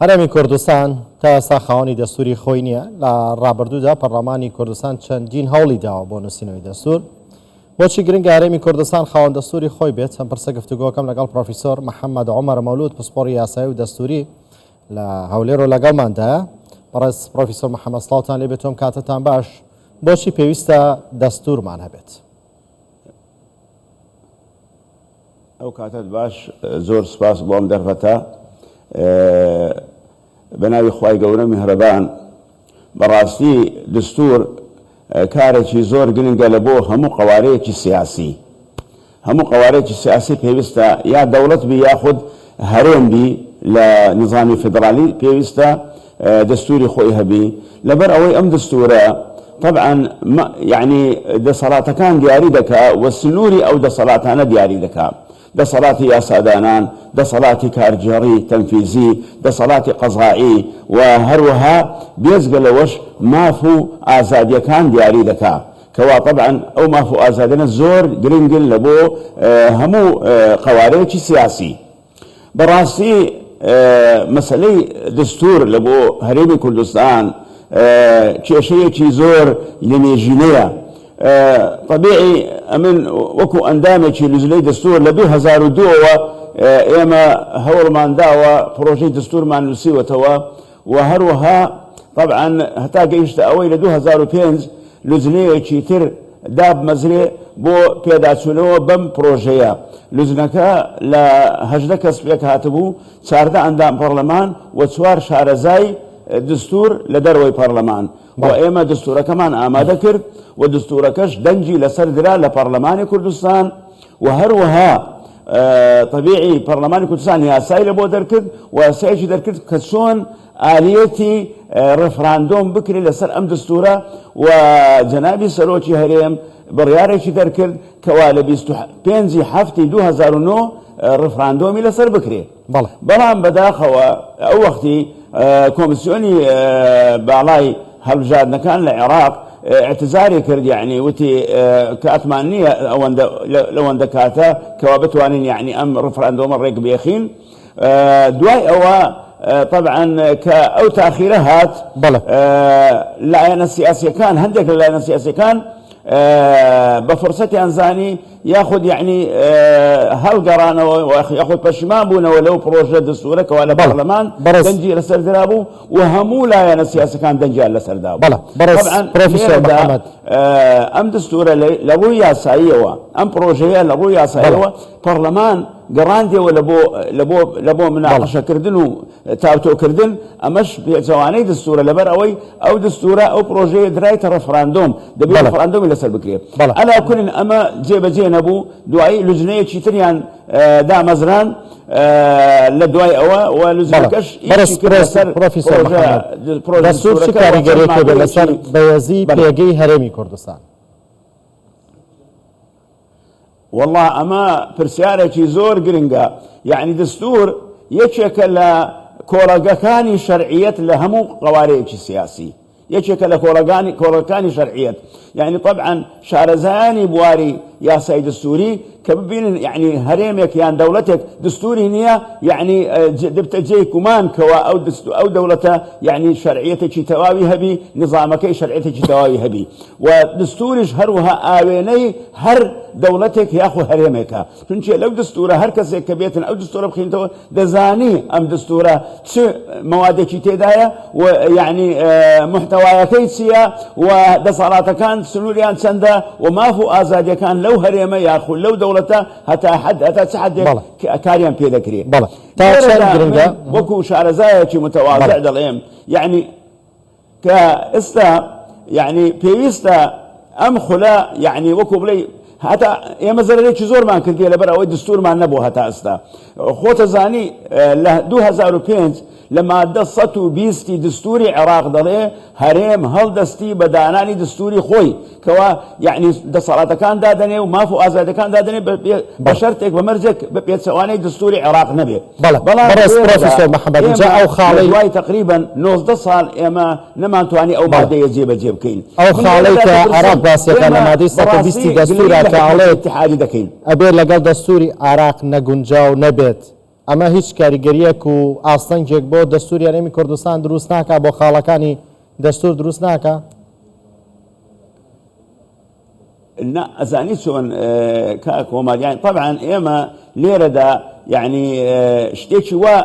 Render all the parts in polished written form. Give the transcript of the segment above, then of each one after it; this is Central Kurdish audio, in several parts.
هەرێمی کوردستان تا ئێستا خاوەنی دەستوری خۆی نییە، لە ڕابردوودا پەرلەمانی کوردستان چەندین هەوڵی داوە بۆ نووسینەوەی دەستور. بۆچی گرنگە هەرێمی کوردستان خاوەن دەستوری خۆی بێت؟ ئەم پرسە گفتوگۆکەم لەگەڵ پرۆفیسۆر محەممەد عومەر مەولود پسپۆڕی یاسایی و دەستوری لە هەولێر و لەگەڵماندایە. بەڕێز پرۆفیسۆر محەممەد سڵاوتان لێ بێت و ئەم کاتەتان باش. بۆچی پێویستە دەستورمان هەبێت؟ ئەو کاتەت باش زۆر سپاس بۆ ئەم دەرفەتە بە ناوی خوای گەورە میهرەبان بەڕاستی دستور کارێکی زۆر گرنگە لە بۆ هەموو قەوارەیەکی سیاسی هەموو قەوارەیەکی سیاسی پێویستە یا دەوڵەت بی یاخود هەرێم بی لە نیزامی فیدرالی پێویستە دەستوری خۆی هەبی لەبەر ئەوەی ئەم دەستورە تەبعەن یەعنی دەسەڵاتەکان دیاری دەکا و سنوری ئەو دەسەڵاتانە دیاری دەکا دەسەڵاتی یاسادانان دەسەڵاتی کارگێڕی تەنفیزی دەسەڵاتی قەزائی و هەروەها بێجگە لەوەش ماف و ئازادیەکان دیاری دەکا کەوا تەبعەن ئەو ماف و ئازادیانە زۆر گرنگن لە بۆ هەموو قەوارەیەکی سیاسی. بەڕاستی مەسەلەی دستور لە بۆ هەرێمی کوردستان کێشەیەکی زۆر لەمێژینەیە. تەبیعی ئەمن وەکو ئەندامێکی لوجنەی دستور لە 2002 ەوە ئێمە هەوڵمان داوە پڕۆژەی دستورمان نووسیوەتەوە و هەروەها تەبعەن هەتا گەیشتە ئەوەی لە 2005 لوجنەیەکی تر دابمەزرێ بۆ پێداچوونەوە بەم پرۆژەیە. لوجنەکە لە 18 کەس پێکهاتبوو، 14 ئەندام پەڕلەمان و چوار شارەزای دستور لە دەرەوەی پەڕلەمان و ئێمە دستورەکەمان ئامادە کرد و دستورەکەش دەنگی لەسەر درا لە پەڕلەمانی کوردستان و هەروەها تەبیعی پەرلەمانی کوردستان یاسای لە بۆ دەرکرد و یاسایەکی دەرکرد کە چۆن ئالیەتی ڕفراندۆم بکرێت لەسەر ئەم دستورە و جەنابی سەرۆکی هەرێم بڕیارێکی دەرکرد کەوا لە 25 هەفتی 2009 ڕفراندۆمی لەسەر بکرێت بەڵام بەداخەوە ئەو وەختی کۆمسیۆنی باڵای هەڵبژاردنەکان لە عێراق ئیعتزاری کرد یەعنی وتی کاتمان نییە ئەوەندە لەوەندە کاتە کەوا بتوانین یەعنی ئەم ڕفراندۆمە ڕێک بێخین دوای ئەوە طبعا کە ئەو تاخیرە هات لایەنە سیاسیەکان هەندێک لە لایەنە سیاسیەکان بە فرسەتیان زانی یاخود یەعنی هەڵگەڕانەوە یاخود پەشیمان بوونەوە لەو پڕۆژە دەستوورە کەوا لە پەرلەمان دەنگی لەسەر درابوو و هەموو لایەنە سیاسەکان دەنگیان لەسەر دابوو. بەڵێ بەڕێز پرۆفیسۆر محەمەد. ئەم دەستوورە لە ڕووی یاساییەوە ئەم پڕۆژەیە لە ڕووی یاساییەوە پەرلەمان گەڕاندیەوە لە بۆ لە بۆ لە بۆ مناقەشەکردن و تاوتۆکردن، ئەمەش پێچەوانەی دەستوورە لەبەر ئەوەی ئەو دەستوورە ئەو پڕۆژەیە درایتە ڕێفراندۆم دەبێ ڕێفراندۆمی لەسەر بکرێ. عەلا کولن ئەمە جێبەجێ نەبوو، دوایی لوجنەیەکی تریان دامەزراند لە دوای ئەوە و لوجنەکەش ئیشی کرد لەسەر پرۆفیسۆر محەمەد، دەستوور چ کاریگەریەکی هەبێت لەسەر بەهێزی پێگەی هەرێمی کوردستان؟ وەڵا ئەمە پرسیارێکی زۆر گرنگە یەعنی دستور یەکێکە لە کۆڵەگەکانی شەرعیەت لە هەموو قەوارەیەکی سیاسی یەکێکە لە کۆڵەگانی کۆڵەکانی شەرعیەت یعنی طبعا شارەزایانی بواری یاسای دستوری کە ببینن یعنی هەرێمێک یان دەوڵەتێک دستوری نییە یعنی دبتە جێی گومان کەوا ئەو دست ئەو دەوڵەتە یعنی شەرعیەتێکی تەواوی هەبی نظامەکەی شەرعیەتێکی تەواوی هەبی و دستوریش هەروەها ئاوێنەی هەر دەوڵەتێک یاخو هەرێمێکە، چونکێ لەو دستورە هەر کەسێک کە بێتن ئەو دستورە بخینتەوە دەزانی ئەم دستورە چ مەوادێکی تێدایە و یعنی محتوایەکەی چییە و دەسەڵاتەکان سنووریان چەندە و ماف و ئازادیەکان لەو هەرێمە یاخو لەو دەوڵەتە هەتا حەد هەتا چ حدێک کاریان پێ دەکرێ. بەڵێ تا چەند گرنگە وەکو شارەزایەکی متەوازع دەڵێم یعنی کە ئێستا یەعنی پێویستە ئەم خولە یەعنی وەکو بڵێی هەتا ئێمە زەرەرێکی زۆرمان کردیە لەبەر ئەوەی دستورمان نەبوو هەتا ئێستا خۆتە زانی لە 2005 لە مادە 120 دستوری عێراق دەڵێ هەرێم هەڵدەستی بە دانانی دستوری خۆی کەوا یەعنی دەسەڵاتەکان دادەنێ و ماف و ئازادەکان دادەنێ بە شەرتێک بە مەرجێک بە پێچەوانەی دستوری عێراق نەبێ. بەڵێ بەڵام بەڕێز لێرەدا پرۆفیسۆر محەمەد ئێمە جا ئەو لە خاڵەی دوای تەقریبەن 19 ساڵ ئێمە نەمانتوانی ئەو بەڵێ مادەیە جێبەجێ بکەین. ئەو من خاڵەی لێرەدا کە دەپرسم عێراق باسیەکە لە ئێمە مادەی 120 بەڕاستی دەستوورا گلەیی لە کە حکومەتی ئەڵێت ئیتیحادی دەکەین. ئەبێ لەگەڵ دەستووری عێراق نەگونجاو نەبێت. ئەمە هیچ کاریگەرییەک و ئاستەنگێک بۆ دەستوری هەرێمی کوردستان دروست ناکا، بۆ خاڵەکانی دەستور دروست ناکا؟ نا ئەزانی چۆن کاک کۆمار یانی تەبعەن ئێمە لێرەدا یعنی شتێکی وا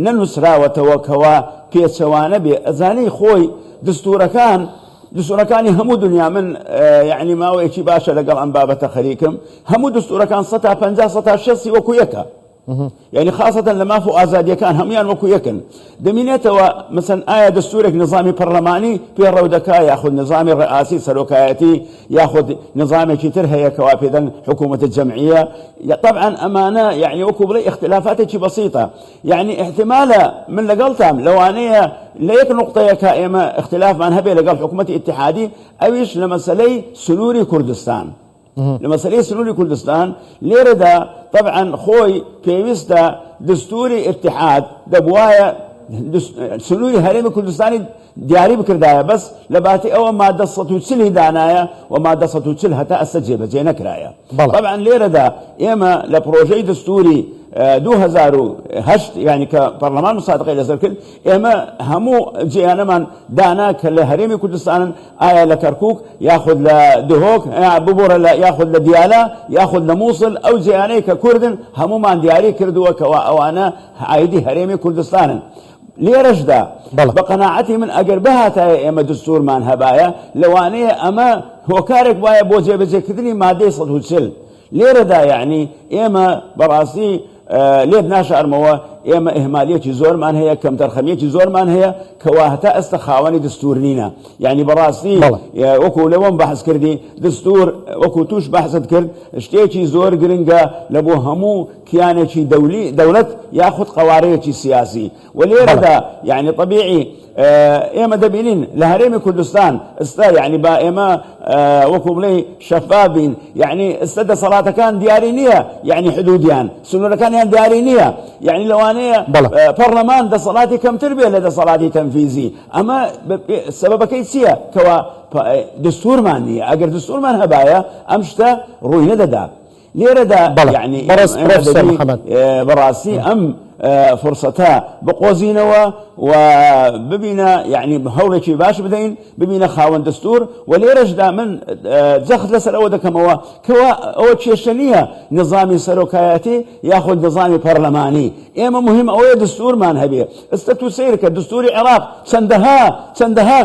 نەنووسراوەتەوە کەوا پێچەوانە بێ ئەزانی خۆی دستورەکان دستورەکانی هەموو دنیا من یعنی ماوەیەکی باشە لەگەڵ ئەم بابەتە خەریکم هەموو دستورەکان 150 160 وەکو یەکە یانی خاسەتەن لە ماف و ئازادیەکان هەمویان وەکو یەکن دەمینێتەوە مەسەن ئایا دەستورێک نظامی پەرلەمانی پێڕەو دەکا یاخود نظامی ڕئاسی سەرۆکایەتی یاخود نظامێکی تر هەیە کەوا پێدەن حکوومەتە جەمعیە طبعا ئەمانە یعنی وەکو بڵێ اختلافاتێکی بەسیتە یعنی احتمالە من لەگەڵتام لەوانەیە لە یەک نقطەیەکە ئێمە اختلافمان هەبێ لەگەڵ حکوومەتی اتحادی ئەویش لە مەسەلەی سنووری کوردستان لە مەسەلەی سنووری کوردستان لێرەدا تەبعەن خۆی پێویستە دستوری ئیتحاد دەبوایە سنووری هەرێمی کوردستانی دیاری بکردایە بەس لە باتی ئەوە مادە 140 دانایە و مادە 140 هەتا ئەستا جێبەجێ نەکرایە طبعا لێرەدا ئێمە لە پرۆژەی دستوری 2008 یعنی کە پەرلەمان مسادقەی لەسەر کرد ئێمە هەموو جێیانەمان دانا کە لە هەرێمی کوردستانن ئایا لە کەرکوک یاخود لە دهۆک ببورە لە یاخود لە دیالە یاخود لە موسڵ ئەو جێیانەی کە کوردن هەموومان دیاری کردووە کەوا ئەوانە عایدی هەرێمی کوردستانن لێرەشدا بە قەناعەتی من ئەگەر بهاتایە ئێمە دستورمان هەبایە لەوانەیە ئەمە هۆکارێک وایە بۆ جێبەجێکردنی مادەی 140 لێرەدا یەعنی ئێمە بەڕاستی لێت ناشارمەوە ئێمە ئیهمالیەکی زۆرمان هەیە کەمتەرخەمیەکی زۆرمان هەیە کەوا هەتا ئێستا خاوەنی دستور نینە یعنی بەڕاستی وەکو لەوەم بەحس کردی دستور وەکو توش بەحست کرد شتێکی زۆر گرنگە لە بۆ هەموو کیانێکی دەولی دەولەت یاخود قەوارەیەکی سیاسی و لێرەدا یعنی طبیعی ئێمە دەبینین لە هەرێمی کوردستان ئستا یعنی با ئێمە وەکو بڵێ شەفاف بین یعنی ئستا دەسەڵاتەکان دیاری نییە یعنی حدودیان سنوورەکانیان دیاری نییە یعنی لەوانەیە پەرلەمان دەسەڵاتی کەمتر بێ لە دەسەڵاتی تەنفیزی ئەمە سەبەبەکەی چییە کەوا دستورمان نییە ئەگەر دستورمان هەبایە ئەم شتە ڕووی نەدەدا لێرەدا بەڵێ یەعنی بەڕێز ئێمە پرۆفیسۆر دەبی محەمەد. بەڕاستی ئەم فرسەتە بقۆزینەوە و ببینە یەعنی هەوڵێکی باش بدەین ببینە خاوەن دەستوور و لێرەشدا من جەخت لەسەر ئەوە دەکەمەوە کەوا ئەوە کێشە نییە نظامی سەرۆکایەتی یاخود نظامی پەرلەمانی ئێمە مهم ئەوەیە دەستوورمان هەبێ ئێستا تو سەیرکە دەستووری عێراق چەندەها چەندەها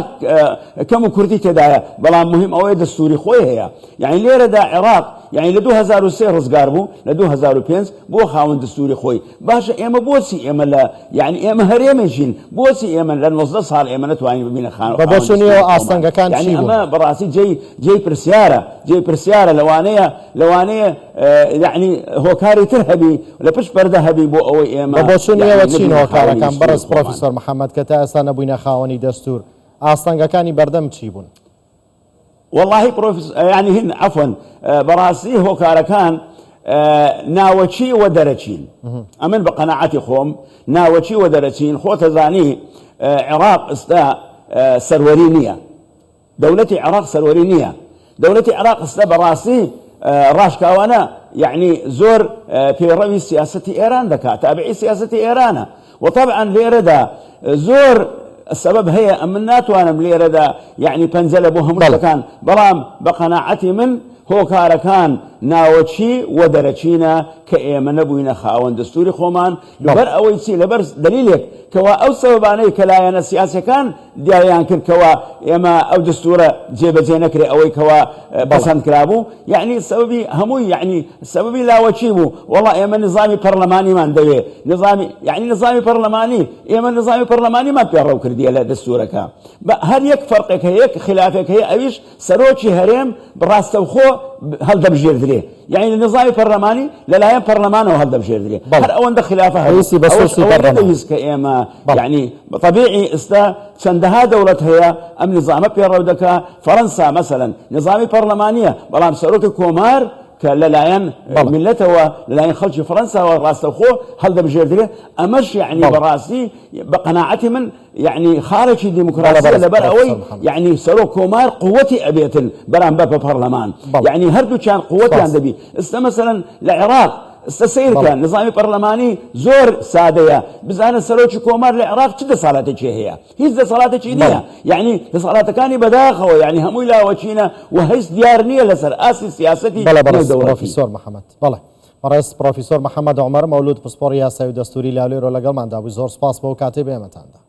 کەم و کورتی تێدایە بەڵام مهم ئەوەیە دەستووری خۆی هەیە یەعنی لێرەدا عێراق یەعنی لە 2003 ڕزگار بوو لە 2005 بووە خاوەن دستوری خۆی باشە ئێمە بۆچی ئێمە لە یەعنی ئێمە هەرێمێکین بۆچی ئێمە لە 19 ساڵ ئێمە نەتوانین ببینە خان بە خاوەن بۆچوونی دستوری ئێوە خۆمان ئاستەنگەکان یەعنی چی بوون؟ ئەمە بەڕاستی جێی جێی پرسیارە جێی پرسیارە لەوانەیە لەوانەیە یەعنی هۆکاری تر هەبی لە پشت پەردە هەبی بۆ ئەوەی بە ئێمە بۆچوونی یەعنی ئێوە چین نەبینە خاوەنی هۆکارەکان دستوری بەڕێز خۆمان؟ پرۆفیسۆر محەمەد کە تا ئێستا نەبووینە خاوەنی دەستوور ئاستەنگەکانی بەردەم چی بوون؟ وەڵاهی پرۆفیس یانی هین عەفوەن بەڕاستی هۆکارەکان ناوەکی و دەرەکین ئەمن بە قەناعەتی خۆم ناوەکی و دەرەکین خۆتەزانی عێراق ئستا سەروەری نییە دەولەتی عێراق سەروەری نییە دەولەتی عێراق ئستا بەڕاستی ڕاشکاوانە یعنی زۆر پەیڕەوی سیاسەتی ئێران دەکات تابعی سیاسەتی ئێرانە وە تەبعەن لێرەدا زۆر سەبەب هەیە ئەمن ناتوانم لێرەدا یەعنی پەنجە لە بۆ هەموو شتەکان بەڵام بە قەناعەتی من هۆکارەکان ناوەکی و دەرەکینە کە ئێمە نەبووینە خاوەن دەستوری خۆمان لەبەر ئەوەی چی لەبەر دەلیلێک کەوا ئەو سەبەبانەی کە لایەنە سیاسەکان دیاریان کرد کەوا ئێمە ئەو دەستورە جێبەجێ نەکرێ ئەوەی کەوا پەسەند کرابوو یەعنی سەبەبی هەمووی یەعنی سەبەبی لاوەکی بوو وەڵا ئێمە نظامی پەرلەمانیمان دەوێ نظامی یەعنی نظامی پەرلەمانی ئێمە نظامی پەرلەمانیمان پێڕەو کردیە لە دەستورەکە بە هەر یەک فەرقێک هەیە یەک خلافێک هەیە ئەویش سەرۆکی هەرێم ڕاستەوخۆ هەڵدەبژێردرێ یعنی لە نظامی پەرلەمانی لەلایەن پەرلەمانەوە هەڵدەبژێردرێ هەر ئەوەندە خلافە هەیە پێویستی بە ئەوەش سوسی ئەوە پەرلەمان. نەدەویست کە ئێمە بەڵێ. یعنی طبیعی ئێستا چەندەها دەوڵەت هەیە ئەم نظامە پێڕەو دەکا فەرەنسا مەسەلەن نظامی پەرلەمانیە بەڵام سەرۆکی کۆمار کە لەلایەن میللەتەوە لەلایەن خەڵکی فەرەنساوە ڕاستەوخۆ هەڵدەبژێردرێ ئەمەش یعنی بەڕاستی بە قەناعەتی من یعنی خاڵێکی دیموکراسیە لەبەر ئەوەی یعنی سەرۆک کۆمار قوتی ئەبێتن بەرامبەر بە پەرلەمان یعنی هەردووکیان قوتیان دەبی ئێستا مەسەلەن لە عێراق. ئستە سەیرکە نظامی پەرلەمانی زۆر سادەیە بزانە سەرۆکی کۆمار لە عێراق چ دەسەڵاتێکی هەیە هیچ دەسەڵاتێکی نییە یعنی دەسەڵاتەکانی بەداخەوە یعنی هەمووی لاوەچینە و هیچ دیار نییە لەسەر ئاستی سیاسەتی بەڵێ بەڕێز پرۆفیسۆر محەممەد بەڵێ بەڕێز پرۆفیسۆر محەممەد عومەر مەولود پسپۆڕی یاسایی و دەستووری لە هەولێرەوە لەگەڵماندا بووی زۆر سپاس بۆ ئەو کاتەی بە ئێمەتان دا.